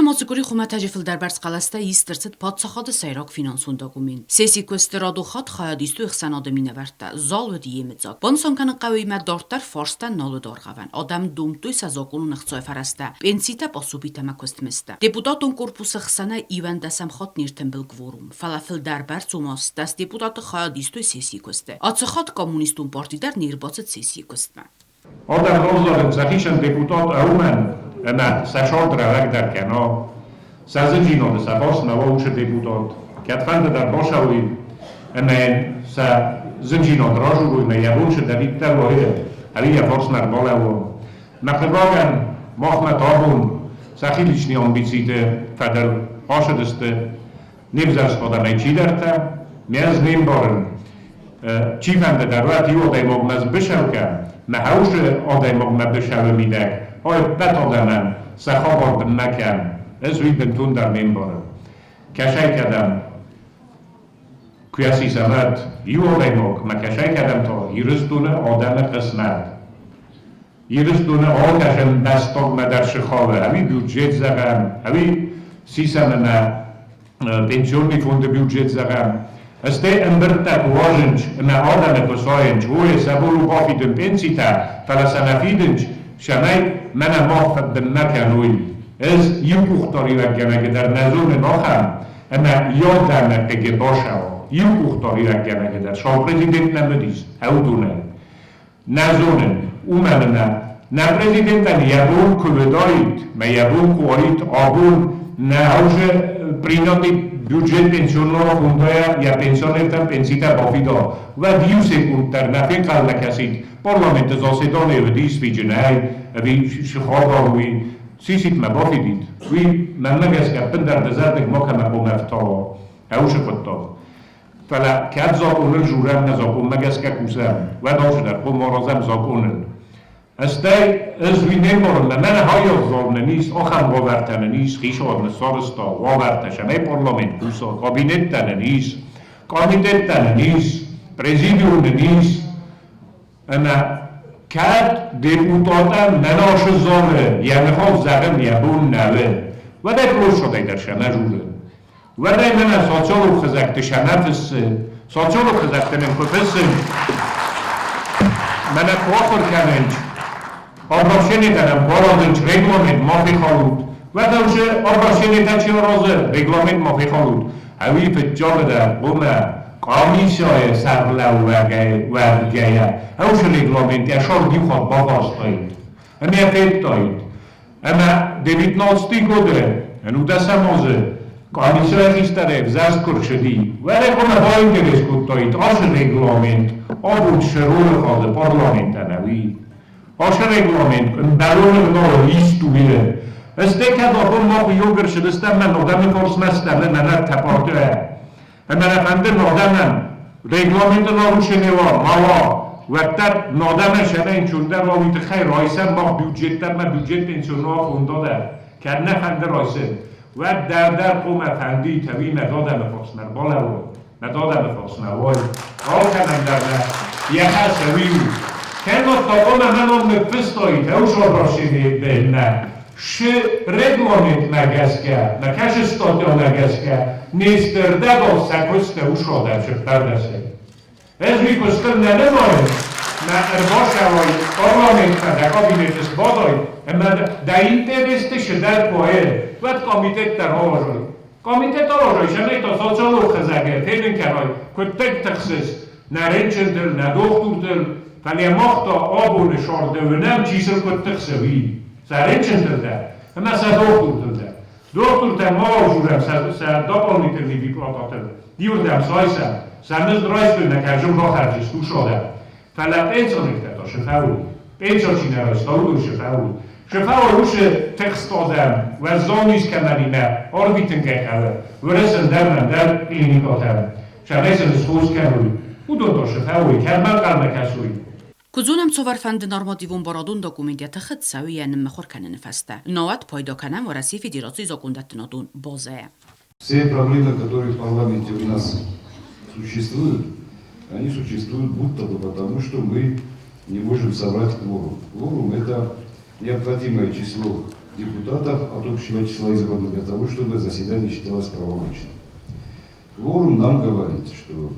Ӕм ацы къуыри хуымӕтӕджы фылдӕрбӕрц хъӕлӕстӕ ист ӕрцыд паддзахады сӕйраг финансон документ. Сессийы куысты радон хатт хайад истой ӕхсӕнады минӕвӕрттӕ, зал уыд йемыдзаг. Банысан кӕнын хъӕуы ӕмӕ дарддӕр фарста нал уыд аргъӕвӕн. Адӕм домдтой сӕ закъонон ӕхцайы фӕрӕзтӕ, пенситӕ, пособитӕ ӕмӕ куыстмыздтӕ. Депутатон корпусы хсӕнӕй 11-ӕм хатт не ртымбыл кворум, фӕлӕ фылдӕрбӕрц ома 18 депутаты хайад истой сессийы куысты. Ацы хатт коммунистон парти дӕр не рбацыд сессийы куыстмӕ. Адӕм равзарынц сӕхицӕн депутат уымӕн, ӕмӕ сӕ цард рӕуӕгдӕр кӕна. Сӕ зындзинады сӕ фарсмӕ уа уыцы депутат. Кӕдфӕнды дӕр бацӕуой ӕмӕ йын сӕ зындзинад радзурой ӕмӕ йӕ бон цыдӕриддӕр уайы, ӕви йӕ фарсмӕ ӕрбалӕууа. Мӕ хъыгагӕн, махмӕ та абон сӕхи личный амбициты фӕдыл ацыдысты не взӕрст адӕмӕй чидӕртӕ, ме ӕз не мбарын, чифӕнды дӕр уӕд иу адӕймагмӕ сбыцӕу кӕн, мӕ хӕусы адӕймагмӕ быцӕуы мидӕг, ай ӕппӕт адӕмӕн сӕ хабар бынмӕ кӕн, ӕз уый бынтондӕр не мбарын. Кӕсай кӕдӕм, куы сисӕм уӕд иу адӕймаг, мӕ кӕсай кӕдӕм та Ирыстоны адӕмы хъысмӕт. Ирыстоны алкӕсӕн бӕстагмӕ дӕр сыхалы, ӕви бюджет зӕгъӕм, ӕви сисӕм ӕмӕ пенсионный фонды бюджет зӕгъӕм. Стӕй ӕмбырдтӕ куы уадзынц ӕмӕ адӕмы куы сайынц, ой, сӕ бон у бафидын пенситӕ, фӕлӕ сӕ нӕ фидынц, цӕмӕй мӕнӕ мах фӕдбынмӕ кӕной. Ӕз иу къухдариуӕггӕнӕгы дӕр нӕ зонын ахӕм, ӕмӕ йодӕмӕ хъыгы бацӕуа. Иу къухдариуӕггӕнӕгы дӕр сау президент нӕм уыдис, ӕудонӕй. Нӕ зонын, уымӕн ӕмӕ нӕ президентӕн йӕ бон куы уыдаид, мӕ йӕ бон куы уаид абон нӕ уже принятый бюджет пенсионного фондайӕ йӕ пенсионертӕн пенситӕ бафида, уӕд иу секунд дӕр нӕ фенхъӕлмӕ кӕсид, парламенты заседание уыдис ӕви ӕви сыхагау уый сиситмӕ бафидид, уый мӕнмӕ гӕсгӕ ӕппындӕр дызӕрдыг макӕмӕ хъуамӕ ӕфтауа ӕусы хъуыддаг. Фӕлӕ кӕд закъоныл дзурӕм, нӕ закъонмӕ гӕсгӕ кусӕм, уӕд алцыдӕр хъуамӕ аразӕм закъоныл. Стӕй ӕз уый не мбарын, мӕнӕ хайадзал нын ис, ахӕм уавӕртӕ нын ис, хицауад ныссарӕзта уавӕртӕ, цӕмӕй парламент куса, кабинеттӕ нын ис, комитеттӕ нын ис, президиум нын ис. Ӕмӕ кӕд депутатӕн мӕнӕ ацы залы йӕ ныхас зӕгъын йӕ бон нӕ у, уӕд ӕй площадӕй дӕр сӕмӕ дзуры. Уӕдӕй мӕнӕ социалон хызӕгты сӕмӕ фыссы, социалон хызӕгты нын куы фыссынц, мӕнӕ куы ахуыр кӕнынц, обращение нӕм куы аразынц, регламент ма фехалут, уӕд уже обращение чи аразы, регламент ма фехалут, ӕви фыццагыдӕр хъуамӕ къамисӕйы сӕргълӕууӕгӕй уӕвгӕйӕ, ӕусы регламент йӕ сӕрд иу хатт бафарстаид ӕмӕ йӕ федтаид. Ӕмӕ 19 годы, ӕнудӕсӕм азы, къамисӕй хистӕрӕй ӕвзӕрст куы рцыди, уӕд хъуамӕ баинтерес кодтаид ацы регламент абон цы ролы хъазы парламентӕн ӕви? Ацы регламент ӕмбӕлон ӕгъдауыл ист у Стӕй кӕд абон мах иугӕр цыдыстӕм мӕ адӕмы фарсмӕ стӕм ӕмӕ нӕ тӕппартӕ ӕмӕ нӕ фӕнды адӕмӕн регламенты нарушение уа, ма уа, уӕддӕр адӕмӕн сӕмӕ ӕнцондӕр уа, уый тыххӕй райсӕм мах бюджеттӕ ӕмӕ бюджет пенсионного фонда дӕр. Кӕд нӕ фӕнды райсын, уӕд дӕлдӕр хъуамӕ фӕнды итӕуи мӕ адӕмы фарсмӕ ӕрбалӕууон, мӕ адӕмы фарсмӕ уой. Алкӕмӕн дӕр нӕ йӕ хӕс уый у. Кӕннод та хъуамӕ мӕ ном ныффыстаид ӕвзарбарсенебенмӕ, шы регламентмӕ гӕсгӕ, мӕ кӕсы статьямӕ гӕсгӕ, не стырдӕгол сӕ куысты ушодӕн сыппӕрдӕсӕй. Ӕз уый куыстыл нӕ нымайын, мӕ ӕрбацӕуай парламентмӕ дӕ кабинеты сбадай ӕмӕ дӕ интересты цыдӕр куы уӕд комитет дӕр аразай. Комитет аразай, цӕмӕй та социалон хызӕгы фенын кӕнай, куыд тынг тыхсыс нӕ рынчынтыл, нӕ дохтыртыл, фӕлӕ мах та абоны сӕрды уынӕм, чи сыл куыд тыхсы, уый. Сӕ рынчынтыл дӕр ӕмӕ сӕ дохтыртыл дӕр. Дохтыртӕ ма ӕвзурӕм сӕ дополнительный выплататыл, иуырдӕм сайсӕм, сӕ мызд райстой нӕ кӕрзын бахӕрджы стусадӕм. Фӕлӕ пенсионертӕ та сыфӕуой. Пенсион чи нӕ райста, уыдон сыфӕуой. Сыфӕуой уыцы тыхст адӕм, уӕззау низ кӕмӕнимӕ арвитын кӕй хъӕуы, уырыс ӕндӕр ӕндӕр клиникатӕм, цӕмӕй сын схос кӕной. Уыдон та сыфӕуой, кӕмӕ ӕнхъӕлмӕ кӕсой. Куыд зонӕм, цавӕрфӕнды нормативон барадон документ йӕ тыхы цӕуы йӕ ныммыхуыр кӕныны фӕстӕ, науӕд пайда кӕнӕм Уӕрӕсейы Федерацийы закъондӕттынадон базӕйӕ. Все проблемы, которые в парламенте у нас существуют, они существуют будто бы потому, что мы не можем собрать кворум. Кворум – это необходимое число депутатов от общего числа избранных для того, чтобы заседание считалось правомочным. Кворум нам говорит, что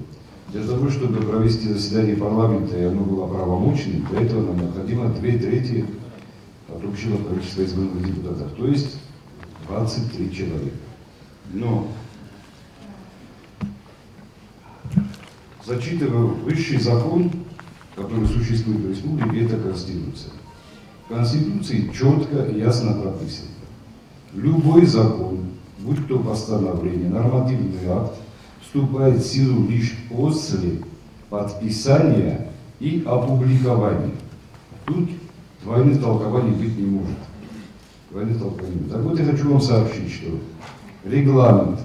для того, чтобы провести заседание парламента и оно было правомочным, для этого нам необходимо 2/3 от общего количества избранных депутатов, то есть 23 человека. Но, зачитываю высший закон, который существует в республике, это Конституция. В Конституции четко и ясно прописано. Любой закон, будь то постановление, нормативный акт, вступает в силу лишь после подписания и опубликования. Тут двойных толкований быть не может. Двойных толкований. Так вот, я хочу вам сообщить, что регламент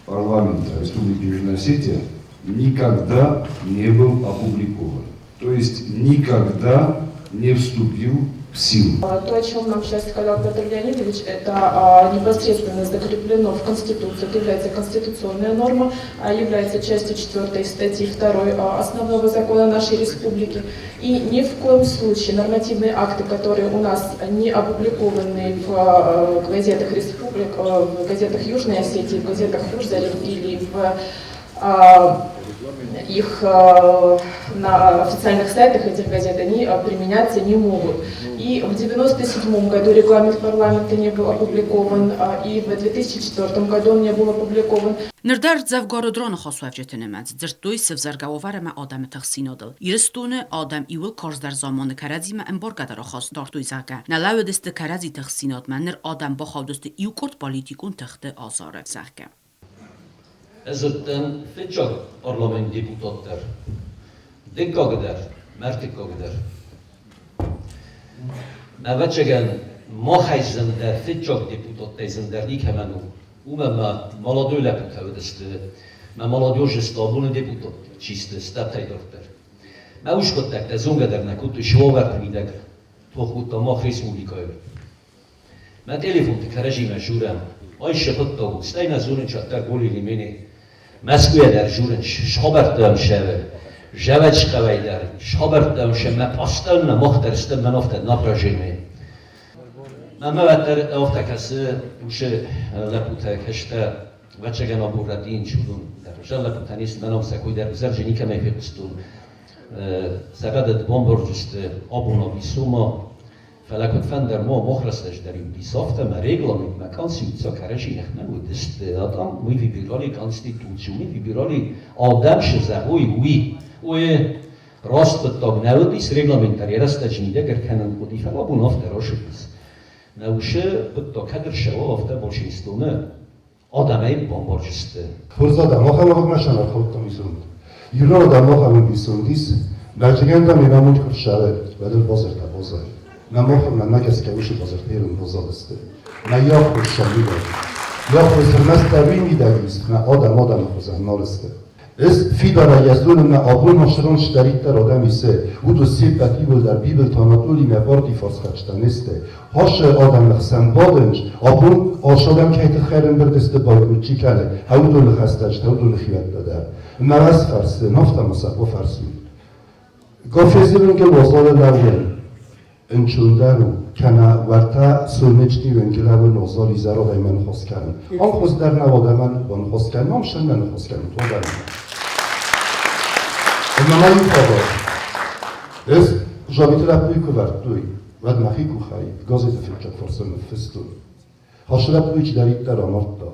парламента Республики Южная Осетия никогда не был опубликован. То есть никогда не вступил в силу. То, о чем нам сейчас сказал Петр Леонидович, это непосредственно закреплено в Конституции, это является конституционная норма, является частью 4 статьи 2 основного закона нашей республики. И ни в коем случае нормативные акты, которые у нас не опубликованы в газетах республик, в газетах Южной Осетии, в газетах Хурзарин или в их на официальных сайтах этих газет, они применяться не могут. И в 1997 году регламент парламента не был опубликован, и в 2004 году он не был опубликован. Ныр дӕр дзӕвгар уыд раныхасуӕвджыты нымӕц, дзырдтой цы взаргӕ уавӕр ӕмӕ адӕмы тыхстдзинадыл. Ирыстоны адӕм иууыл карздӕр заманы кӕрӕдзимӕ ӕмбаргӕдӕр ахаст дардтой, зӕгъгӕ, нӕ лӕууыдысты кӕрӕдзи тыхстдзинадмӕ, ныр адӕм бахаудысты иукъорд политикон тыхты азары, зӕгъгӕ. Ӕз уыдтӕн фыццаг парламент депутат дӕр, дыккаг дӕр, ӕртыккаг дӕр. Ӕвӕццӕгӕн, махӕй зындӕр, фыццаг депутаттӕй зындӕр никӕмӕн у. Уымӕн ма молодой лӕппутӕ уыдысты, мӕ молодежы абоны депутат чи сты, стӕптӕй дарддӕр. Мӕ усхъуыддӕгтӕ зонгӕ дӕр нӕ кодтой, цы уавӕрты мидӕг тох кодта мах республикӕйы. Мӕ телефонты кӕрӕдзимӕ журӕм, ай шы хъуыддаг у, стӕй нӕ дзурын чаттар более или менее. Мӕскуыйӕ дӕр журын, схабӕрттӕм сӕвы, Зӕвӕджхъӕуӕй дӕр схабӕрттӕм сӕ мӕ постоянно мах дӕр стӕм мӕн афтӕ напряжение. Мӕнмӕ уӕддӕр афтӕ кӕсы, уыцы лӕппутӕ кӕстӕ ӕвӕццӕгӕн абон рӕдийын чудон дӕр. Зӕр лӕппутӕ не сты, мӕн сӕ кой дӕр зӕрджы никӕмӕй фехъуыстон. Сӕ рӕдыд бамбӕрзысты абон ӕви сома. Фӕлӕ куыдфӕндӕр ма мах рӕстӕджы дӕр иу дисафтӕ мӕ регламентмӕ конституцийӕ кӕрӕдзи ныхмӕ уыдысты. Адам мы выбирали конституцию, мы выбирали адӕм цы зӕгъой, уый. Уый раст хъуыддаг нӕ уыдис, регламент дӕр йӕ рӕстӕджы мидӕг ӕркӕнын хъуыди, фӕлӕ абон афтӕ рашыдис. Нӕ уыцы хъуыддаг кӕд ӕрцӕуа, афтӕ большинствоны адӕмӕй бамбарджысты. Хорз адӕм, ахӕм ӕхмӕсӕн ӕрхаудтам исонд. Ирон адӕм ахӕм ӕмбисонд ис, Мӕлчегӕндӕм йе намонд куы рсӕры, уӕд ыл базыртӕ базайы. Мӕ махӕн мӕнмӕ гӕсгӕ уыцы базыртӕ ирон базадысты. Мӕ йӕ хорз сӕмидӕг. Йӕ хорз ӕрмӕстдӕр уый мидӕг ис, мӕ адӕм адӕмы хуызӕн нал сты. Ӕз фидарӕй йӕ зонын, мӕ абон ӕхсырон цыдӕриддӕр адӕм исы, уыдон се ппӕт иууылдӕр Бибылты Анатолимӕ партийы фарсхӕцджытӕ не сты. Хӕссы адӕмы хсӕн бадынц, абон ас адӕм кӕй тыххӕй ӕрӕмбырд сты, бойкот чи кӕны, уыдоны хӕстӕджытӕ, уыдоны хиуӕттӕ дӕр. Мӕ ӕз фӕрсын, афтӕ ма сӕ бафӕрсут. Гафезы уынгыл уазалы лӕууын ӕнцондӕр у, кӕнӕ уӕртӕ Солнечный уынгыл лӕууын уазал изӕры ныхас кӕнын. Ам хуыздӕр нӕ адӕмӕн баныхас кӕнын, ам сӕнмӕ ныхас кӕнын, уӕдӕ. Ӕмӕ ма иу хабар. Ӕз Жабиты лӕппуйы куы вӕрдтой, уӕд мӕхи къухӕй газеты фыццаг фарсы ныффыстон. Хасы лӕппуйы чидӕриддӕр амардта,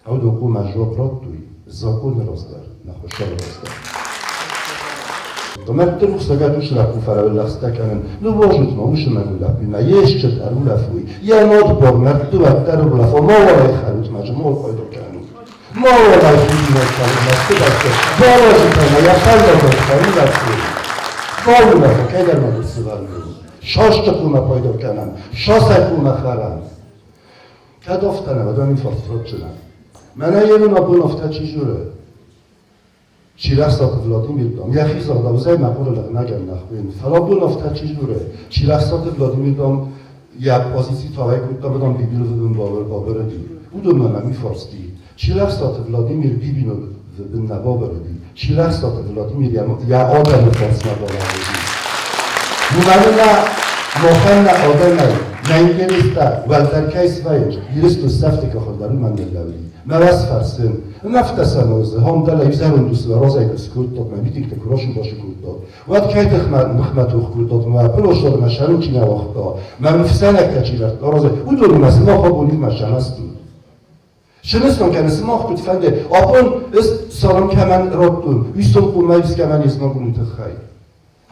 уыдон хъуамӕ дзуапп радтой законы раз дӕр, нӕ Хуыцауы раз дӕр. Мӕрдты рухсагӕн уыцы лӕппу фӕлӕгъстӕ кӕнын, ныууадзут ма уыцы мӕгуыр лӕппуимӕ, йе стджытӕ ӕрулӕфой, йӕ мад бар мӕрдты уӕддӕр ӕрулӕфа, мауал ӕй хӕрут, мӕ мауал пайда кӕнут. Мауал ӕй худинаг кӕнут мӕрдты бӕсты, баразут ӕмӕ йӕ фӕлладӕй фӕулӕфой. Баулӕфа, кӕйдӕр мӕгуыр сывӕллон. Састы хъуамӕ пайда кӕнӕм, сасӕй хъуамӕ хӕрӕм. Кӕд афтӕ нӕ, уӕд ӕм фӕрсдзынӕ. Мӕнӕ йе мын абон афтӕ чи дзуры, Чилӕхсаты Владимир, дам, йӕхи загъдау, мӕ хъуыры лӕгънӕгӕн нӕ хуыйны. Фӕлӕ абон афтӕ чи дзуры, Чилӕхсаты Владимир, дам, йӕ позици тагъай кодта, дам, Бибиловы бын бабырыди. Уыдонмӕ мӕм уый фарсти. Чилӕхсаты Владимир Бибиновы бын нӕ бабырыди. Чилӕхсаты Владимир йӕ адӕмы фарсмӕ балӕууыди. Уымӕн ӕмӕ Махӕн нӕ адӕмӕй нӕ интерестӕ уӕлдӕр кӕй свӕййынц, Ирыстон сӕфты къахыл уымӕн ныллӕууыди. Мӕ уӕз фӕрсын, ӕмӕ афтӕ сӕнозы, хомдӕлӕ изӕрон усы разӕй куы скодтат, мӕ митингтӕ куы расу-басу кодтат, уӕд кӕй тыхмӕ ныхмӕ тох кодтат, мӕ пылыстон мӕ сӕрын чи нӕ уагъта, мӕ ныфсӕнӕгтӕ чи вӕрдта разӕй, уыдонимӕ сымах абон иумӕ сӕмӕстут. Сынысон кӕны сымах куыд фӕнды, абон ӕз салам кӕмӕн радтон, уый сомхъомӕ искӕмӕн не знагоны тыххӕй.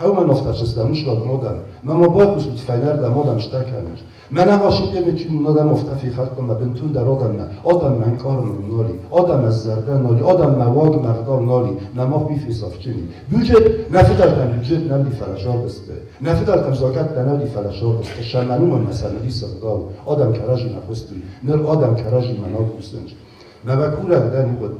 Хӕумӕ нафтачыстӕм нышлад модӕн, мӕ ма байхъусут фӕйнӕрдӕм адӕм стӕ кӕнынц. Мӕнӕ Вашингтоны чи адӕм афтӕ фехӕлдта мӕ бынтондӕр адӕммӕ, адӕммӕ ӕнкъарын нал и, адӕммӕ зӕрдӕ нал и, адӕммӕ уаг мӕ ӕгъдау нал и, мӕ мах уый фесӕфджын и. Бюджет нӕ фыдӕлтӕм бюджет нӕ уыди, фӕлӕ сардысты. Нӕ фыдӕлтӕм закъӕттӕ нӕ уыди, фӕлӕ сардысты. Сӕ мӕнумӕ мӕ сӕ уыди цы ӕгъдау, адӕм кӕрӕдзимӕ хъуыстой, ныр адӕм кӕрӕдзимӕ нал хъусынц. Мӕ бакурӕг дӕн уыд,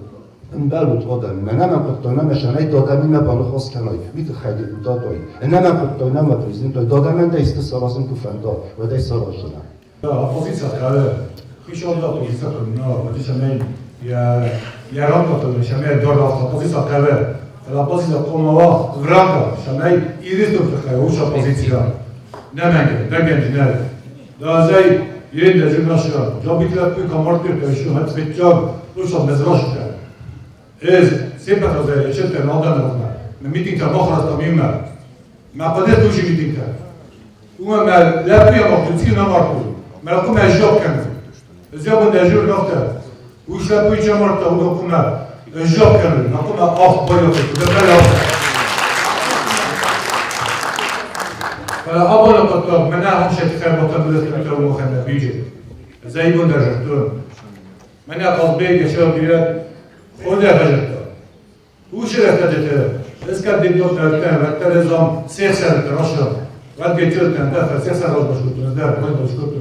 ӕмбӕлут адӕмимӕ, нӕ мӕ кодтой, нӕ мӕ сӕнӕй адӕмимӕ баныхас кӕной, уый тыххӕй депутатой, нӕ мӕ кодтой, нӕ мӕ президентой, адӕмӕн дӕ исты саразын куы фӕнда, уӕд ӕй сараздзынӕ. Оппозиция хъӕуы, хицауады оппозиция куы нӕ, цӕмӕй йӕ рамкӕтыл, цӕмӕй дӕр оппозиция хъӕуы, фӕлӕ оппозиция хъуамӕ уа в рамках, цӕмӕй Ирыстоны тыххӕй уыцы оппозиция нӕ мӕнг, дӕргӕнджынӕй. Да зай yerinde jurnalistler, Jabikler kamartır şu hep Russland bezraşka. Ez szépen esetlen adamoknak, mert mitingtel maharattam immel. Már pedig túlsi mitingtel. Umemmel lepujam a cína markul. Mert akkor már zsab kenő. Ez jabban de zsúr naftel. Ús lepuj csamarta, akkor már zsab kenő. Akkor már acht bajok, de bele فأبا لقد منعهم شيخ وقبل مخنا بيجي زي بندرجتون منع قصبي شاب بيرات خذها فجرتا وش رفتته اسكت دي دوت كان رتلزم سيخسر ترشر قد جيتشوت كان دفع سيخسر مشكوت ده مشكوت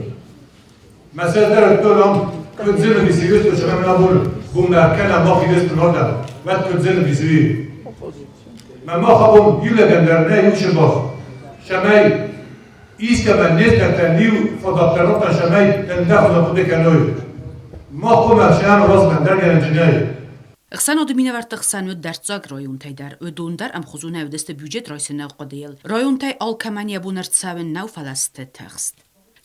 مثلا در تولم كنت زين بيسيوت شباب نقول بوم كان ما في يست نوردا ما كنت زين بيسيوت ما ما خبهم يلا جندرنا يوش باخ شماي إيسكا نيتا تنيو فضبطرطا شماي تندخل قدك نوي ما قم شان راس من درجة الجناية Ხსანოდ მინევარტ ხსანოდ დარწაგ რაიონთაი დარ ოდონდარ ამ ხუზუნა ევდესტე ბიუჯეტ რაისენა ყოდიელ რაიონთაი ალკამანია ბუნერცავენ ნაუფალასტე თეხსტ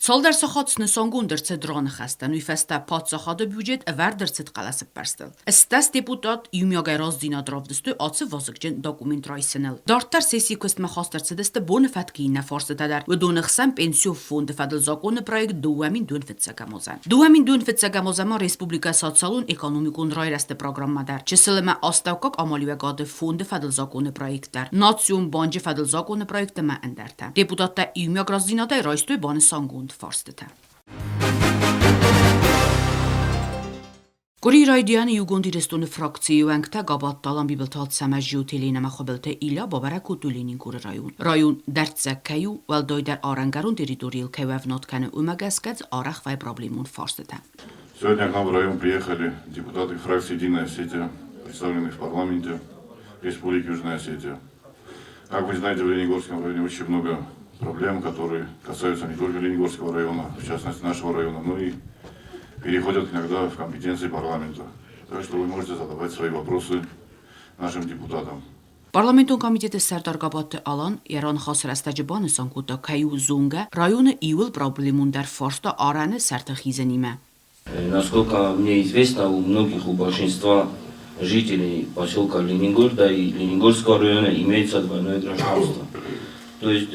Цалдӕр сахат снысангонд ӕрцыд раныхӕстӕн, уый фӕстӕ паддзахады бюджет ӕвӕрд ӕрцыд хъӕлӕсӕппӕрстыл. Стӕс депутат иумиагӕй раздзинад равдыстой ацы вазыгджын документ райсыныл. Дарддӕр сессийы куыстмӕ хаст ӕрцыдысты боны фӕткы иннӕ фарстытӕ дӕр. Уыдоны хсӕн пенсион фонды фӕдыл закъоны проект 2025 азӕн. 2025 азӕн ма республикӕйы социалон-экономикон райрӕзты программӕ дӕр. Чысыл ӕмӕ астӕуккаг амалиуӕгады фонды фӕдыл закъоны проект дӕр. Национ банджы фӕдыл закъоны проект ӕмӕ ӕндӕртӕ. Депутаттӕ иумиаг раздзинадӕй райстой банысангонд фарстытӕ. Къуырийы райдианы Иугонд Ирыстоны фракцийы уӕнгтӕ Габатты Алан, Бибылты Ацӕмӕз, Джиоты Еленӕ ӕмӕ Хуыбылты Илья бабӕрӕг кодтой Ленингоры район. Район дӕрддзӕг кӕй у, уӕлдайдӕр арӕнгӕрон территорийыл кӕй уӕвынад кӕны, уымӕ гӕсгӕ дзы арӕх вӕййы проблемон фарстытӕ. Сегодня к нам в район приехали депутаты фракции «Единая Осетия», представленные в парламенте Республики Южная Осетия. Как вы знаете, в Оленегорском районе очень много проблем, которые касаются не только Оленегорского района, в частности нашего района, но и переходят иногда в компетенции парламента. Так что вы можете задавать свои вопросы нашим депутатам. Парламентон комитеты сӕрдар Габатты Алан йӕ раныхасы рӕстӕджы банысан кодта, кӕй у зонгӕ районы иууыл проблемондӕр фарста арӕны сӕрты хизынимӕ. Насколько мне известно, у многих, у большинства жителей поселка Ленингор, да и Ленингорского района имеется двойное гражданство. То есть,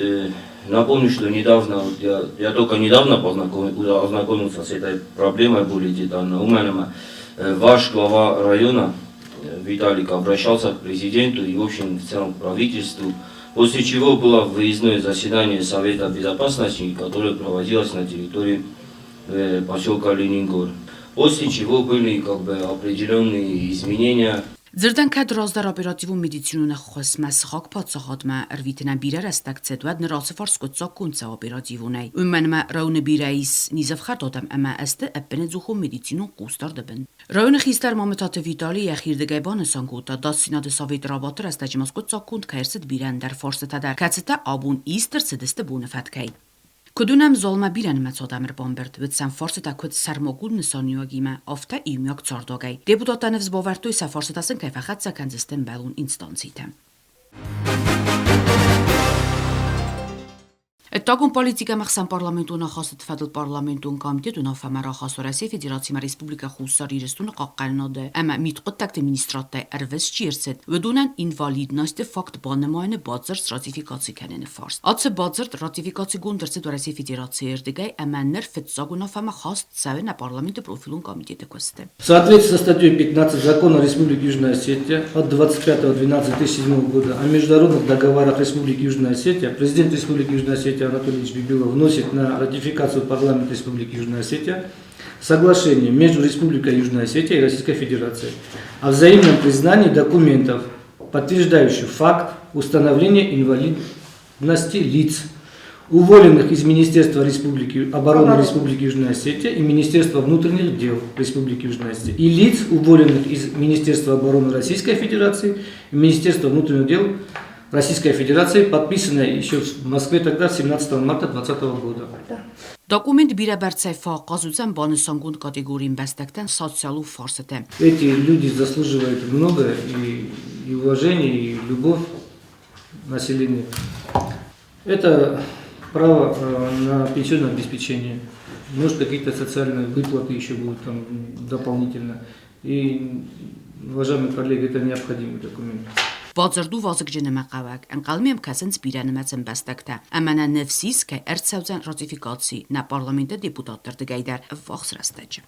напомню, что недавно, вот я только недавно ознакомился с этой проблемой более детально. У меня ваш глава района Виталик обращался к президенту и, в общем, в целом к правительству, после чего было выездное заседание Совета Безопасности, которое проводилось на территории поселка Ленингор. После чего были как бы определенные изменения. Дзырдӕн кӕд раздӕр оперативон медицинон ӕххуысмӕ сыхаг паддзахадмӕ ӕрвитынӕн бирӕ рӕстӕг цыд, уӕд ныр ацы фарст скъуыддзаггонд цӕуы оперативонӕй. Уымӕн ӕмӕ районы бирӕ ис низӕфхӕрд адӕм ӕмӕ сты ӕппынӕдзухон медицинон хъусдарды бын. Районы хистӕр Мамытаты Витали йӕхирдыгӕй банысан кодта, Ӕдасдзинады советы рабадты рӕстӕджы ма скъуыддзаггонд кӕй ӕрцыд бирӕ ӕндӕр фарстытӕ дӕр, кӕцытӕ абон ист ӕрцыдысты боны фӕткӕй. Куыд уынӕм, залмӕ бирӕнымӕц адӕм ӕрбамбырд, уыд сӕм фарстытӕ куыд сӕрмагонд нысаниуӕгимӕ, афтӕ иумиаг цардуагӕй. Депутаттӕ ныфс бавӕрдтой, сӕ фарстытӕ сын кӕй фӕхӕццӕ кӕндзысты ӕмбӕлон инстанцитӕм. Ӕддагон политикӕ ӕмӕ ӕхсӕнпарламентон ахастыты фӕдыл парламентон комитет уынаффӕмӕ рахаста Уӕрӕсейы Федерацимӕ Республикӕ Хуссар Ирыстоны хъахъхъӕнынады ӕмӕ мидхъуыддӕгты министрадтӕй ӕрвыст чи ӕрцыд, уыдонӕн инвалидносты факт банымайыны бадзырд сратификаци кӕныны фарст. Ацы бадзырд ратификацигонд ӕрцыд Уӕрӕсейы Федерацийы рдыгӕй ӕмӕ ныр фыццаг уынаффӕмӕ хаст цӕуы нӕ парламенты профилон комитеты куысты. В соответствии со статьей 15 Закона Республики Южная Осетия от 25.12.2007 года о международных договорах Республики Южная Осетия президент Республики Южная Осетия Анатолий Ильич Бибилов вносит на ратификацию парламента Республики Южная Осетия соглашение между Республикой Южная Осетия и Российской Федерацией о взаимном признании документов, подтверждающих факт установления инвалидности лиц, уволенных из Министерства Республики, обороны Республики Южная Осетия и Министерства внутренних дел Республики Южная Осетия, и лиц, уволенных из Министерства обороны Российской Федерации и Министерства внутренних дел Российской Федерации, подписанное еще в Москве тогда, 17 марта 2020 года. Да. Документ бирӕбӕрцӕй фӕахъаз уыдзӕн банысангонд категорийы ӕмбӕстӕгтӕн социалон фарстытӕ. Эти люди заслуживают много и, и уважения, и любовь населения. Это право на пенсионное обеспечение, может, какие-то социальные выплаты еще будут там дополнительно. И, уважаемые коллеги, это необходимый документ. Бадзырд у вазыгджын ӕмӕ хъӕуӕг. Ӕнхъӕлмӕ йӕм кӕсынц бирӕнымӕц ӕмбӕстӕгтӕ. Ӕмӕ нӕ ныфс ис, кӕй ӕрцӕудзӕн ратификаци нӕ парламенты депутатты рдыгӕй дӕр ӕввахс рӕстӕджы.